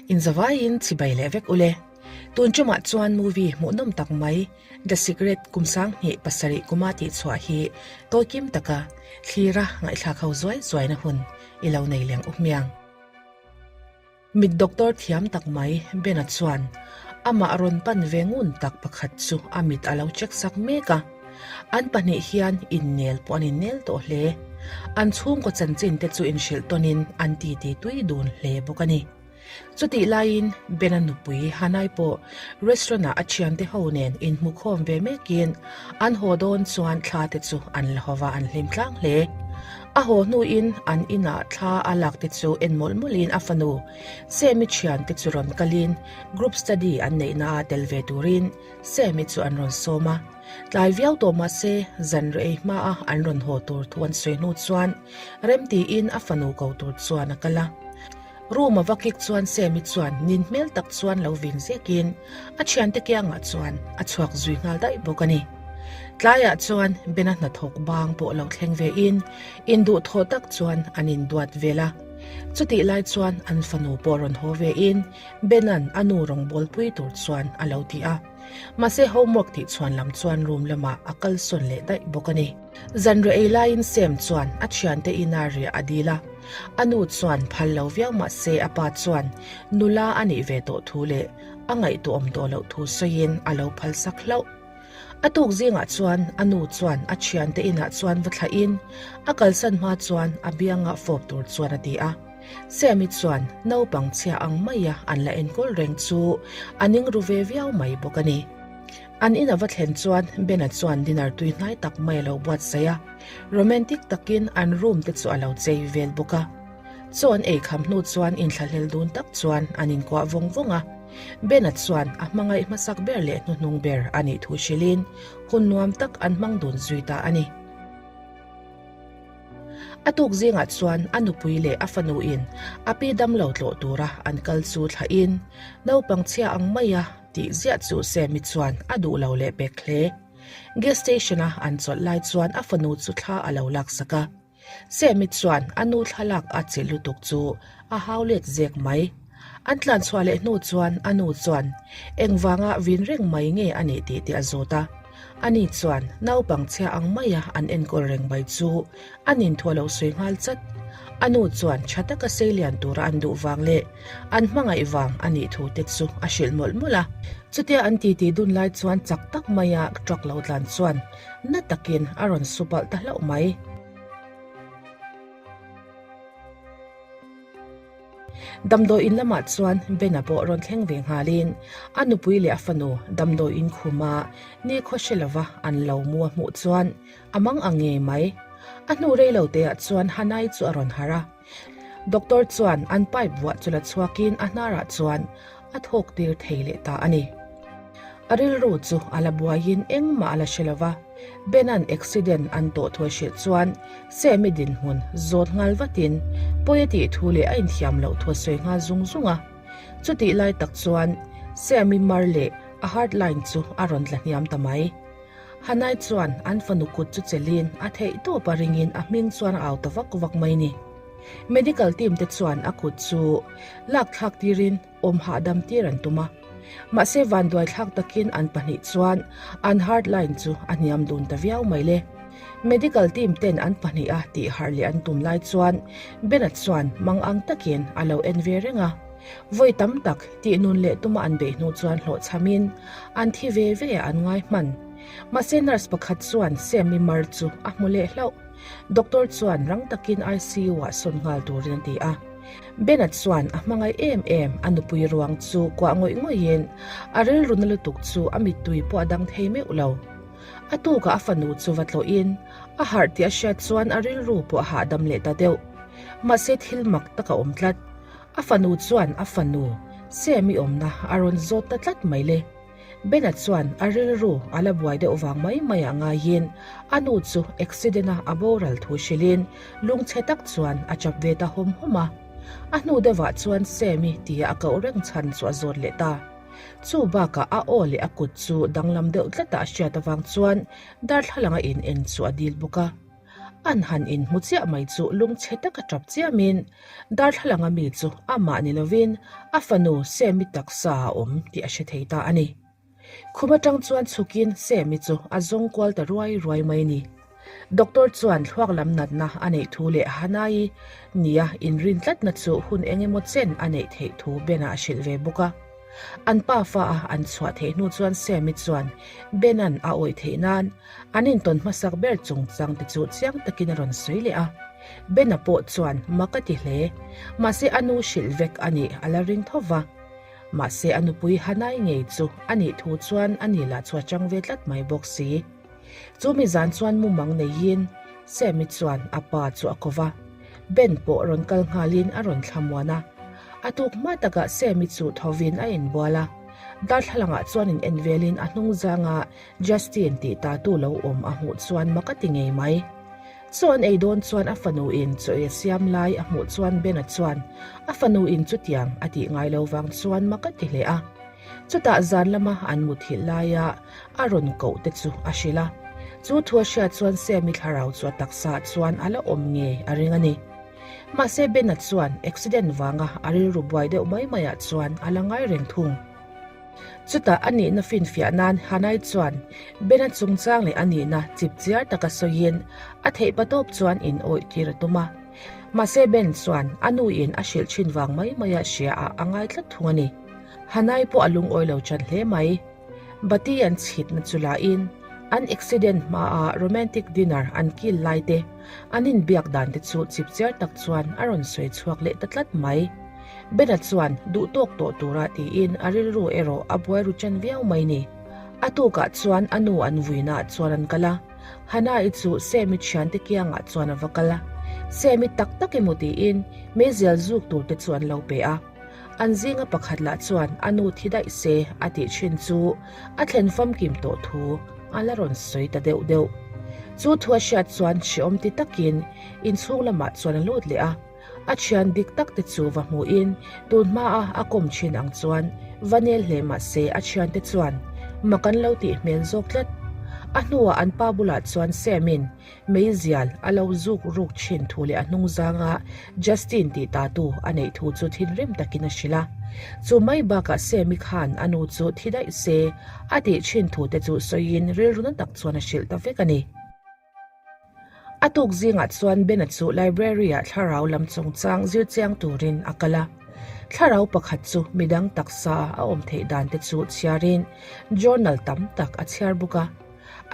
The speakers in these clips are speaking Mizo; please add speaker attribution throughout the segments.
Speaker 1: Inzavaiin chibai leh vek ule. Tun tumah chuan movie hmuhnawm tak mai The Secret kum 2007 kuma tih chhuah hi tawikim taka thlira ngaihthlak ho zuai zuaina hun i lo nei leng u hmiang. Mit doctor thiam tak mai Bena chuan amah rawn pan ve ngun tak pakhat chu a mit a lo check sak mek a. An pahnih hian innel pawh an innel tawh hle. An chhungkaw chanchin te chu inhrilh tawnin an titi tui dun hle bawk a ni. Chutih laiin Bena nupui Hanai pawh restaurant-ah a thiante ho nen inhmukhawm ve mekin an haw dawn chuan thla te chu an la hova an hlim tlang hle. A haw hnuin an inah thla a lak te chu en mawlh mawlhin a fanu Semi thiante chu rawn kalin group study an neihna a tel ve turin Semi chu an rawn sawm a. Tlai viau tawh mah se zan reh ei hmaa an rawn haw tur thu an sawi hnu chuan remtiin a fanu ko tur chuan a kal a. Room a va kik chuan Semi chuan nin hmel tak chuan lo vin zekin a thiante kiangah chuan a chhuak zui nghal daih bawk a ni. Tlaiah chuan Bena hnathawk bang pawh lo thleng vein induhthawh tak chuan an induat vel a. Chutih lai chuan an fanu pawh rawn haw vein Bena'n a nu rawngbawlpui tur chuan a lo ti a. Mahse homework tih chhuan lam chuan room lamah a kalsawn leh daih bawk a ni. Zanriah ei laiin Sam chuan a thiante ina riah a dil a. A nu chuan phal lo viau mah se a pa chuan nula a nih ve tawh thu leh a ngaihtuahawm tawh loh thu sawiin a lo phal sak hlauh. A tuk zingah chuan a nu chuan a thiante inah chuan va thlahin a kalsan hma chuan a bianga fawp tur chuan a ti a. Sammy chuan naupang chhia ang maia an la enkawl reng chu a ning ru ve viau mai bawk a ni. An in a va thlen chuan Bena chuan dinner tui hnai tak mai a lo buatsaih a, romantic takin an room te chu a lo chei vel bawk a. Chaw an ei kham hnu chuan inthlahlel dun tak chuan an inkuah vawng vawng a. Bena chuan a hmangaih hmasak ber leh hnuhnung ber a nih thu hrilhin hun nuam tak an hmang dun zui ta a ni. A tuk zingah chuan a nupui leh a fanuin a pi damlo tlawh tura an kal chu thlahin naupang chhia ang maia tih ziah chu Sammy chuan a duh lo leh pek hle. Gas station-a an chawlh lai chuan a fanu chu thla a lo laksak a. Sammy chuan a nu thlalak a che lutuk chu a hau let zek mai. An tlan chhuah leh hnu chuan a nu chuan engvanga vin reng mai nge a nih tih te a zawt a. Ani chuan naupang chhia ang maia an enkawl reng mai chu a ninthuah lo sawi nghal chat. A nu chuan tha taka seilian tura an duh vang leh an hmangaih vang a nih thu te chu a hrilh mawlh mawlh a. Chutia an titi dun lai chuan chak tak maia truck lo tlan chuan na takin a rawn su palh ta hlauh mai. Damdawi in lamah chuan Bena pawh rawn thleng ve nghalin a nupui leh a fanu damdawi in khuma nikhaw hre lova an lo mu a hmuh chuan a mang ang ngei mai. A hnu rei lo teah chuan Hanai chu a rawn harh a. Doctor chuan an pipe vuah chu la chhuakin a hnarah chuan a thawk tir thei leh ta a ni. A rilru chu a la buaiin engmah a la hre lova, Bena'n accident an tawh thu a hrilh chuan Sammy dinhmun zawt nghal vatin pawi a tih thu leh a inthiam loh thu a sawi nghal zung zung a. Chutih lai tak chuan Sammy mar leh a heart line chu a rawn tla hniam ta mai. Hanai chuan an fanu kut chu chelin a theih tawp a ringin a hming chuan a au ta vak vak mai ni. Medical team te chuan a kut chu lak thlak tirin awm hahdam tir an tum a. Mahse vanduai thlak takin an pahnih chuan an heart line chu a hniam dun ta viau mai le. Medical team ten an pahnih a tih harh leh an tum lai chuan Bena chuan mang ang takin a lo en ve reng a. Vawi tam tak tih nun leh tuma an beih hnu chuan hlawhchhamin an thi ve ve ah an ngai hman. Mahse nurse pakhat chuan Sammy mar chu a hmu leh hlauh. Doctor chuan rang takin ICU ah sawn nghal turin a ti a. Bena chuan a hmangaih em em a nupui ruang chu kuah ngawih ngawihin a rilru na lutuk chu a mittui pawh a dang thei meuh lo. A tukah a fanu chu va tlawhin a harh tih a hriat chuan a rilru pawh a hahdam leh ta deuh. Mahse thil mak tak a awm tlat. A fanu chuan a fanu Sammy awmna a rawn zawt ta tlat mai le. Bena chuan a rilru a la buai deuh vang mai mai ah ngaiin a nu chu accident a a boral thu hrilhin lungchhe tak chuan a chap ve ta hawm hawm a. A hnu deuhah chuan Sammy tia a koh reng chhan chu a zawt leh ta. Chu bakah a aw leh a kut chu danglam deuh tlata a hriat avang chuan darthlalang a in en chu a dil bawk a. An han inhmu chiah mai chu lungchhe taka tap chiamin darthlalang a mi chu amah ni lovin a fanu Semi taksa a awm tih a hre thei ta a ni. Khum atang chuan chhukin Semi chu a zawng kual ta ruai ruai mai a ni. Doctor chuan thluak lam natna a neih thu leh Hanai nia inrin tlatna chu hun eng emaw chen a neih theih thu Bena a hrilh ve bawk a. An pa fa a an chhuah theih hnu chuan Semi chuan Bena'n a awih theih nan an intawn hmasak ber chungchang te chu chiang takin a rawn sawi leh a. Bena pawh chuan mak a ti hle. Mahse a nu hrilh vek a nih a la ring tho va. Mahse a nupui Hanai ngei chu a nih thu chuan a ni lah chu a chang ve tlat mai bawk si. Chu mi zan chuan mumang neiin Sammy chuan a pa chu a ko va, Ben pawh rawn kal nghalin a rawn thlamuan a. A tuk hma takah Sammy chu thovin a inbual a, darthlalangah chuan in en velin a hnung zanga Justin tih tatu lo awm a hmuh chuan mak a ti ngei mai. Chaw an ei dawn chuan a fanu in chaw ei a siam lai a hmuh chuan Bena chuan a fanu in chutiang a tih ngai lo vang chuan mak a ti hle a. Chutah zan lama an muthilh laia a rawn koh te chu a hrilh a. Chu thu a hriat chuan Sammy thlarau chu a taksa ah chuan a la awm ngei a ring a ni. Mahse Bena chuan accident vanga a rilru buai deuh mai mai ah chuan a la ngai reng thung. Chutah a nihna finfiah nan Hanai chuan Bena chungchang leh a nihna chip chiar taka sawiin a theih patawp chuan in awih tir a tum a. Mahse Ben chuan a nu in a hrilh thin vang mai mai a hria ah a ngai tlat thung a ni. Hanai pawh a lungawi lo chan hle mai. Bati an chhitna chu lahin an accident hmaa romantic dinner an kil lai te, an inbiak dan te chu chipchiar tak chuan a rawn sawi chhuak leh ta tlat mai. Bena chuan duh tawk tawh tura tiin a rilru erawh a buai ru chen viau mai ni. A tukah chuan a nu an vuinaah chuan an kal a, Hannah-i chu Sammy thiante kiangah chuan a va kal a. Sammy tak tak emaw tiin meizial zuk tur te chu an lo pe a. An zinga pakhat lah chuan a nu thi daih se a tih thin chu a thlen famkim tawh thu a la rawn sawi ta deuh deuh. Chu thu a hriat chuan hreawm ti takin inchhung lamah chuan a lut leh a, a thian dik tak te chu va hmuhin tun hmaa a kawm thin ang chuan va nel hle mah se a thiante chuan mak an lo tih hmel zawk tlat. A hnuah an pa bulah chuan Sam-in Meizial a lo zuk ruk thin thu leh a hnung zanga Justin tih tatu a neih thu chu thinrim takin a hrilh a. Chu mai bakah Sammy khan a nu chu thi daih se a tih thin thu te chu sawiin rilru na tak chuan a hrilh ta vek a ni. A tuk zingah chuan Bena chu library-ah thlarau lam chungchang zir chiang turin a kal a. Thlarau pakhat chu midang taksa a awm theih dan te chu chhiarin journal tam tak a chhiar bawk a.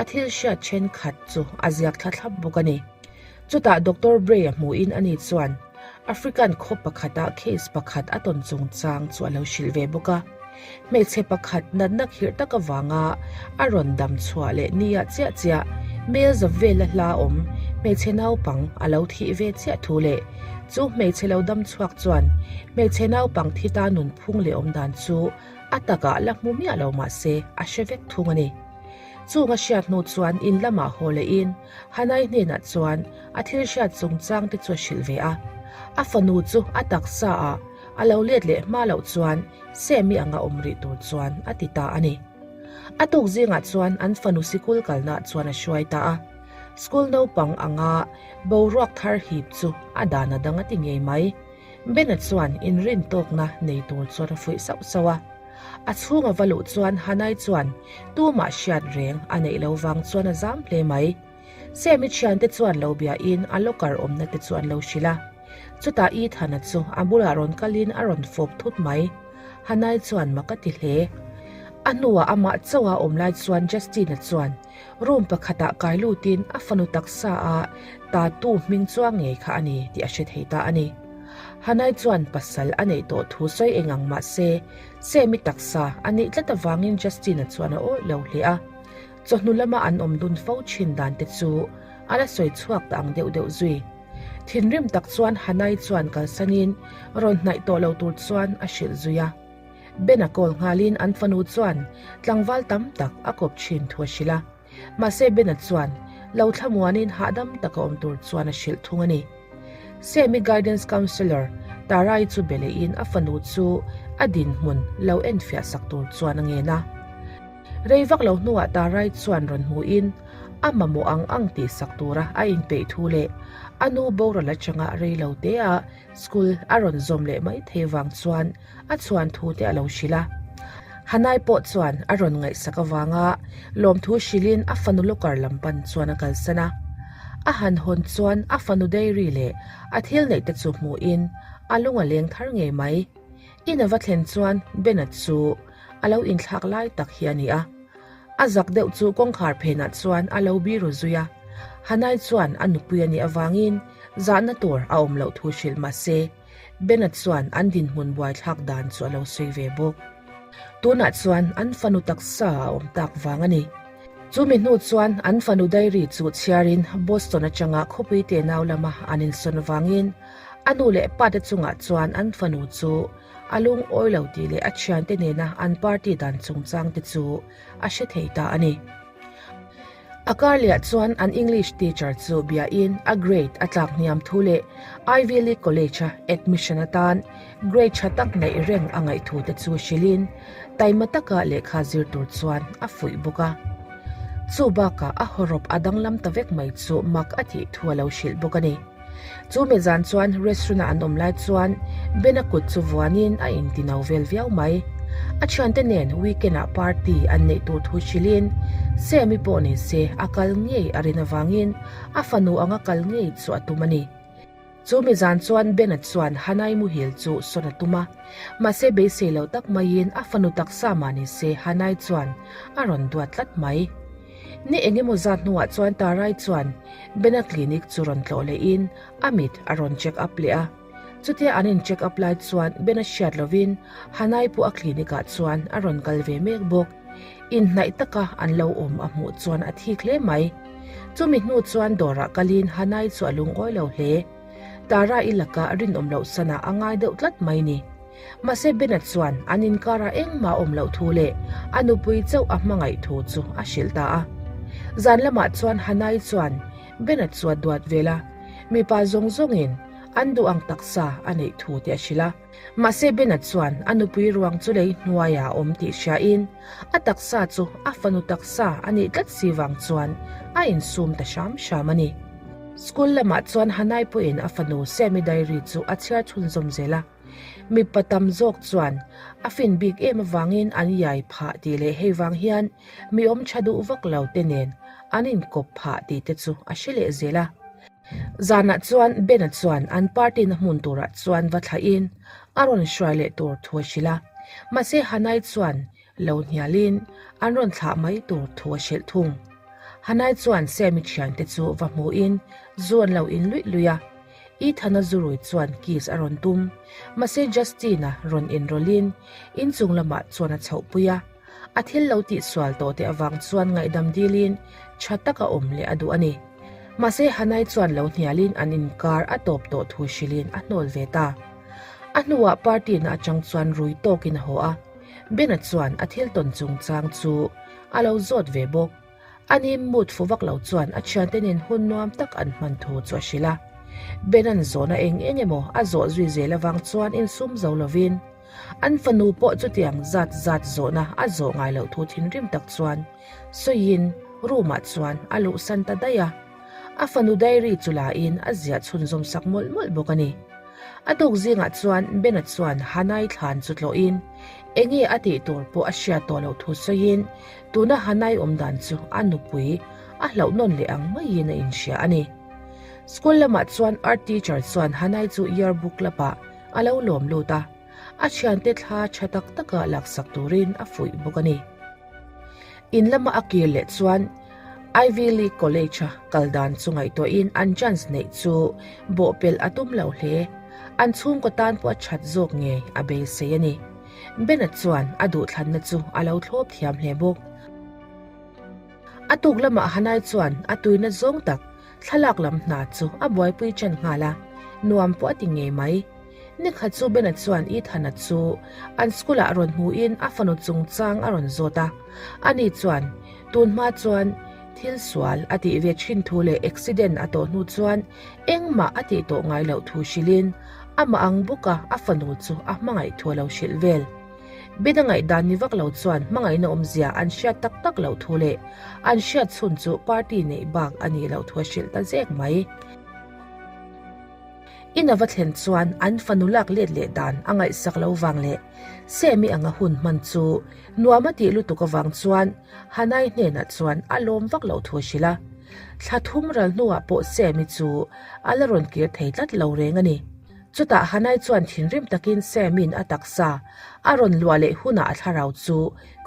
Speaker 1: A thil hriat thenkhat chu a ziak thla thlap bawk a ni. Chutah Doctor Bray-a hmuhin ani chuan African khaw pakhata case pakhat a tawn chungchang chu a lo hrilh ve bawk a. Hmeichhe pakhat natna khirh tak avanga a rawn dam chhuah leh nia chiah chiah mel za vela hla awm hmeichhe naupang a lo thih ve chiah thu leh chu hmeichhe lo dam chhuak chuan hmeichhe naupang thi ta nunphung leh awmdan chu a takah la hmu miah lo mah se a hre vek thung a ni. Chung a hriat hnu chuan in lamah haw lehin Hanai hnenah chuan a thil hriat chungchang te chu a hrilh ve a. A fanu chu a taksa ah a lo let leh hma loh chuan Sammy anga awm rih tur chuan a ti ta a ni. A tuk zingah chuan an fanu sikul kalnaah chuan a hruai ta a. School naupang anga boruak thar hip chu a dan a dang a ti ngei mai. Bena chuan inrin tawkna nei tur chuan a fuih sauh sauh a. A chhung a va luh chuan Hanai chuan tumah hriat reng a neih lo vang chuan a zam hle mai. Sammy thiante chuan lo biain a locker awmna te chu an lo hrilh a. Chutah Ethan-a chu a bulah rawn kalin a rawn fawp thut mai. Hanai chuan mak a ti hle. A hnuah amah chauh a awm lai chuan Justin-a chuan room pakhatah kai lutin a fanu taksa a tatu hming chuang ngei kha a ni tih a hre thei ta a ni. Hanai chuan pasal a neih tawh thu sawi eng ang mah se, Sammy taksa a neih tlat avangin Justin-a chuan a awih lo hle a. Chawhnu lama an awm dun fo thin dan te chu a la sawi chhuak ta ang deuh deuh zui. Thinrim tak chuan Hanai chuan kalsanin rawn hnaih tawh lo tur chuan a hrilh zui a. Ben-a call nghalin an fanu chuan tlangval tam tak a kawp thin thu a hrilh a. Mahse Bena chuan lo thlamuanin hahdam taka awm tur chuan a hrilh thung a ni. Semi Guidance Counsellor Tarai chu be lehin a fanu chu a dinhmun lo enfiah sak tur chuan a ngen a. Rei vak lo hnuah Tarai chuan rawn hmuhin. A mamawh ang ang tihsak tura a inpeih thu leh a nu boral atanga rei lo te a school a rawn zawm leh mai thei vang chuan a chhuan thu te a lo hrilh a. Hanai pawh chuan a rawn ngaihsak avanga lawmthu hrilhin a fanu locker lam pan chuan a kalsan a. A han hawn chuan a fanu diary leh a thil neih te chu hmuhin a lung a leng thar ngei mai. In a va thlen chuan Ben-a chu a lo inthlak lai tak hi a ni a. A zak deuh chu kawngkhar phenah chuan a lo biru zui a, Hanai chuan a nupui a nih avangin zahna tur a awm loh thu hrilh mah se, Bena chuan an dinhmun buaithlak dan chu a lo sawi ve bawk. Tunah chuan an fanu taksa a awm tak vang a ni. Chumi hnu chuan an fanu diary chu chhiarin Boston atanga khawpui tenau lama an insawn avangin a nu leh pate chungah chuan an fanu chu A lungawi lo tih leh a thiante nena an party dan chungchang te chu a hre thei ta a ni. A kar lehah chuan an English teacher chu biain a grade a tlak hniam thu leh Ivy League College-a admission atan grade tha tak neih reng a ngaih thu te chu hrilhin taima taka lehkha zir tur chuan a fuih bawk a. Chu bakah a hawrawp a danglam ta vek mai chu mak a tih thu a lo hrilh bawk a ni. Chu mi zan chuan restaurant-a an awm lai chuan Ben-a kut chu vuanin a inti no vel viau mai. A thiante nen weekend-ah party an neih tur thu hrilhin Sammy pawh ni se a kal ngei a rin avangin a fanu anga kal ngei chu a tum a ni. Chu mi zan chuan Ben-a chuan Hanai muhil chu sawn a tum a, mahse beisei lo tak maiin a fanu taksa mah ni se Hanai chuan a rawn duat tlat mai. Ni eng emaw zat hnuah chuan Tarai chuan Bena clinic chu rawn tlawh lehin a mit a rawn check up leh a. Chutia an in check up lai chuan Bena hriat lovin Hanai pawh a clinic ah chuan a rawn kal ve mek bawk. Inhnaih taka an lo awm a hmuh chuan a thik hle mai. Chumi hnu chuan dawrah kalin Hanai chu a lungawi lo hle. Tara i lakah rinawm loh sanah a ngai deuh tlat mai ni. Mahse Bena chuan an inkarah engmah awm loh thu leh a nupui chauh a hmangaih thu chu a hrilh ta a. Zan lamah chuan Hanai chuan Bena chu a duat vel a, mipa zawng zawngin an duh ang taksa a neih thu te a hrilh a. Mahse Bena chuan a nupui ruang chu lei hnuaiah a awm tih hriain a taksa chu a fanu taksa a nih tlat si vang chuan a insum ta hram hram a ni. School lamah chuan Hanai pawhin a fanu Sammy diary chu a chhiar chhunzawm zel a. Mipa tam zawk chuan a fin bik em avangin an iai phah tih leh hei vang hian mi awm tha duh vak lo te nen an inkawp phah tih te chu a hre leh zel a. Zanah chuan Ben-a chuan an party na hmun turah chuan va thlahin a rawn hruai leh tur thu a hrilh a, mahse Hanai chuan lo hnialin an rawn thlah mai tur thu a hrilh thung. Hanai chuan Sammy thiante chu va hmuhin zu an lo in luih luih a, Ethan-a zurui chuan kiss a rawn tum. Mahse Justin-a rawn inrawlhin inchung lamah chuan a chhohpui a, a thil lo tihsual tawh te avang chuan ngaihdam dilin tha taka awm leh a duh a ni. Mahse Hanai chuan lo hnialin an inkar a tawp tawh thu hrilhin a hnawl ve ta. A hnuah party na atang chuan rui tawkin a haw a, Ben-a chuan a thil tawn chungchang chu a lo zawt ve bawk. Ani mood fu vak lo chuan a thiante nen hun nuam tak an hman thu chu a hrilh a. Ben-a'n zawhna eng eng emaw a zawh zui zel avang chuan insum zo lovin an fanu pawh chutiang zat zat zawhna a zawh ngai loh thu thinrim tak chuan sawiin room-ah chuan a luhsan ta daih a. A fanu diary chu lain a ziah chhunzawm sak mawlh mawlh bawk a ni. A tuk zingah chuan Bena chuan Hanai thlan chu tlawhin enge a tih tur pawh a hriat tawh loh thu sawiin tuna Hanai awm dan chu a nupui a hlauh nawn leh ang maiin a inhria a ni. School lamah chuan art teacher chuan Hanai chu yearbook club-ah a lo lawm lut a, a thiante thla tha tak taka laksak turin a fuih bawk a ni. In lama a kir leh chuan Ivy League College-a kal dan chu ngaihtuahin an chance neih chu bawhpelh a tum lo hle. An chhungkaw tan pawh a that zawk ngei a beisei a ni. Ben-a chuan a duhthlanna chu a lo thlawp thiam hle bawk. A tuk lamah Hanai chuan a tuina zawng tak thlalak lam hna chu a buaipui ṭan nghal a, nuam pawh a ti ngei mai. Nikhat chu Bena chuan Ethana chu an school ah rawn hmuhin a fanu chungchang a rawn zawt a, ani chuan tun hma chuan thil sual a tih ve thin thu leh accident a tawh hnu chuan engmah a tih tawh ngai loh thu hrilhin amah ang bawka a fanu chu a hmangaih thu a lo hrilh vel. Bena ngaihdan ni vak lo chuan hmangaihna awmzia an hriat tak tak loh thu leh an hriat chhun chu party neih bak a nih loh thu a hrilh ta zek mai. In a va thlen chuan an fanu lak let leh dan a ngaihsak lo vang leh Semi anga hun hman chu nuam a tih lutuk avang chuan Hanai hnenah chuan a lawm vak loh thu a hrilh a. Thla thum ral hnuah pawh Semi chu a la rawn kir thei tlat lo reng a ni. Chutah Hanai chuan thinrim takin Semi'n a taksa a rawn luah leh hunah a thlarau chu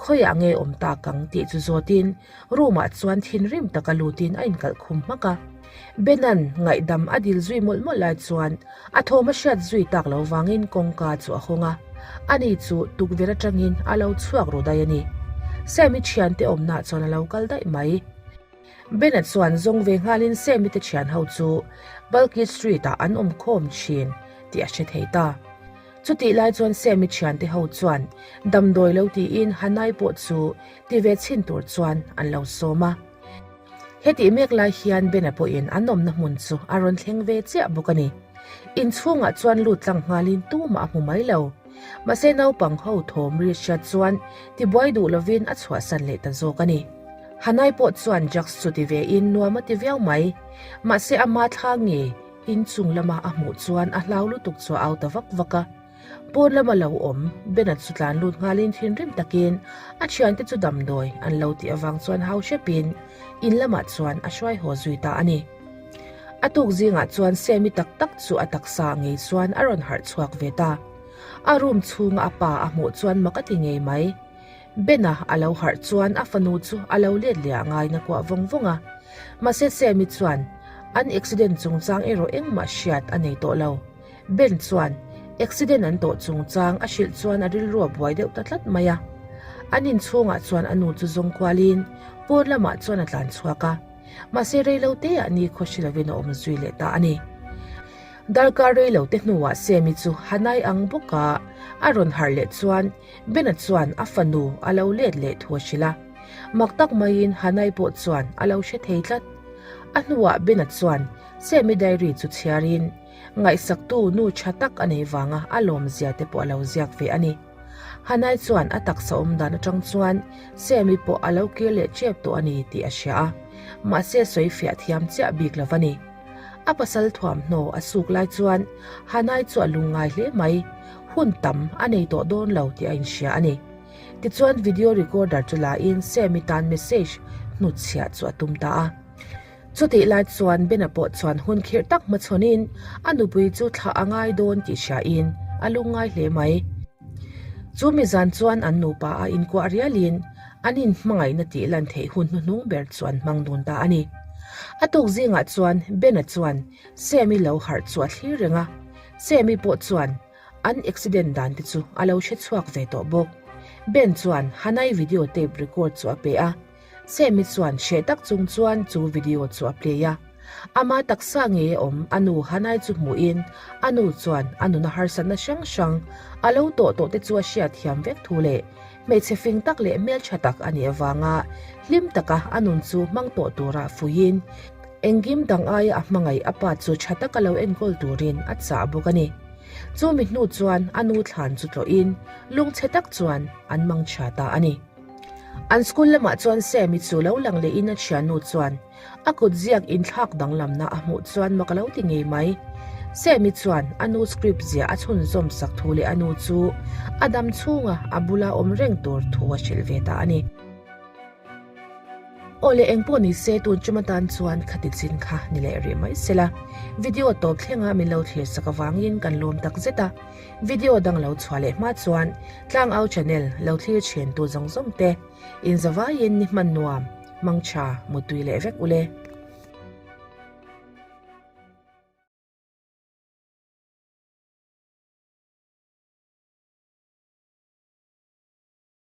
Speaker 1: khawiah nge awm tak ang tih chu zawtin Room-ah chuan thinrim taka lutin a inkalh khum hmak a. Bena'n ngaihdam a dil zui mawlh mawlh lai chuan a thawm a hriat zui tak lo vangin kawngka chu a hawng a, ani chu tukverh atangin a lo chhuak ru daih a ni. Sammy thiante awmnaah chuan a lo kal daih mai. Bena chuan zawng ve nghalin Sammy te thian ho chu Bulky Street-ah an awm khawm thin tih a hre thei ta. Chutih lai chuan Sammy thiante ho chuan damdawi lo tiin Hanai pawh chu ti ve chhin tur chuan an lo sawm a. Hetih mek lai hian Bena pawhin an awmna hmun chu a rawn thleng ve chiah bawk a ni. Inchhungah chuan lut tlang nghalin tumah a hmu mai lo. Mahse naupang ho thawm ri hriat chuan tibuai duh lovin a chhuahsan leh ta zawk a ni. Hanai pawh chuan drugs chu ti vein nuam a ti viau mai. Mahse ama thla nge inchung lama a hmuh chuan a hlau lutuk chu a au ta vak vak a. Pawn lama lo awm Bena chu tlan lut nghalin thinrim takin a thiante chu damdawi an lo tih avang chuan hau hrepin in lamah chuan a hruai haw zui ta a ni. A tuk zingah chuan Semi tak tak chu a taksa ngei chuan a rawn harh chhuak ve ta. A room chhunga a pa a hmuh chuan mak a ti ngei mai. Bena a lo harh chuan a fanu chu a lo let leh a ngaina kuah vawng vawng a. Mahse Semi chuan an accident chungchang erawh engmah hriat a nei tawh lo. Ben chuan accident an tawh chungchang a hrilh chuan a rilru a buai deuh ta tlat mai a. An inchhungah chuan a nu chu zawng kualin pawn lamah chuan a tlan chhuak a. Mahse reilo teah ni khaw hre lovin a awm zui leh ta a ni. Darkar reilo te hnuah Semi chu Hanai ang bawka a rawn harh leh chuan Bena chuan a fanu a lo let leh thu a hrilh a. Mak tak maiin Hanai pawh chuan a lo hre thei tlat. A hnuah Bena chuan Semi diary chu chhiarin Ngaihsaktu nu tha tak a nei vanga a lawmzia te pawh a lo ziak ve a ni. Hanai chuan a taksa awm dan atang chuan Sammy pawh a lo kir leh tep tawh a ni tih a hria a, mahse sawi fiah thiam chiah bik lo a ni. A pasal thuamhnaw a suk lai chuan Hanai chu a lungngai hle mai, hun tam a nei tawh dawn lo tih a inhria a ni. Tichuan video recorder chu la in Sammy tan message hnutchhiah chu a tum ta a. Chutih lai chuan Bena pawh chuan hun khirh tak hmachhawnin a nupui chu thlah a ngai dawn tih hriain a lungngai hle mai. Chu mi zan chuan an nupa a inkuah rialin an inhmangaihna tih lan theih hun hnuhnung ber chu an hmang dun ta a ni. A tuk zingah chuan Bena chuan Sammy lo harh chu a thlir reng a, Sammy pawh chuan an accident dan te chu a lo hre chhuak ve tawh bawk. Ben chuan Hanai video tape record chu a pe a. Sammy chuan hreh tak chung chuan chu video chu a play a. Ama taksa ngei a awm a nu Hanai chu hmuhin a nu chuan a nuna harsatna hrang hrang a lo tawh tawh te chu a hriat thiam vek thu leh hmeichhe fing tak leh hmeltha tak a nih avanga hlim taka a nun chu hmang tawh tura fuihin engkim dang aia a hmangaih a pa chu tha taka lo enkawl turin a chah bawk a ni. Chu mi hnu chuan a nu thlan chu tlawhin lungchhe tak chuan an mangchhia ta a ni. An school lamah chuan Sammy chu lo lang lehin a thiannu chuan a kut ziak inthlak danglamna a hmuh chuan mak a lo ti ngei mai. Sammy chuan a nu script ziah a chhunzawm sak thu leh a nu chu a dam chhunga a bula awm reng tur thu a hrilh ve ta a ni. Aw le engpawh ni se tun tum atan chuan khati chin kha ni leh rih mai sela. Video tawp thlenga min lo thlir sak avangin kan lawm tak zet a. Video dang lo chhuah leh hma chuan Tlangau channel lo thlir thin tu zawng zawng te in zavaiin ni hman nuam, mangtha, mutui leh vek ule.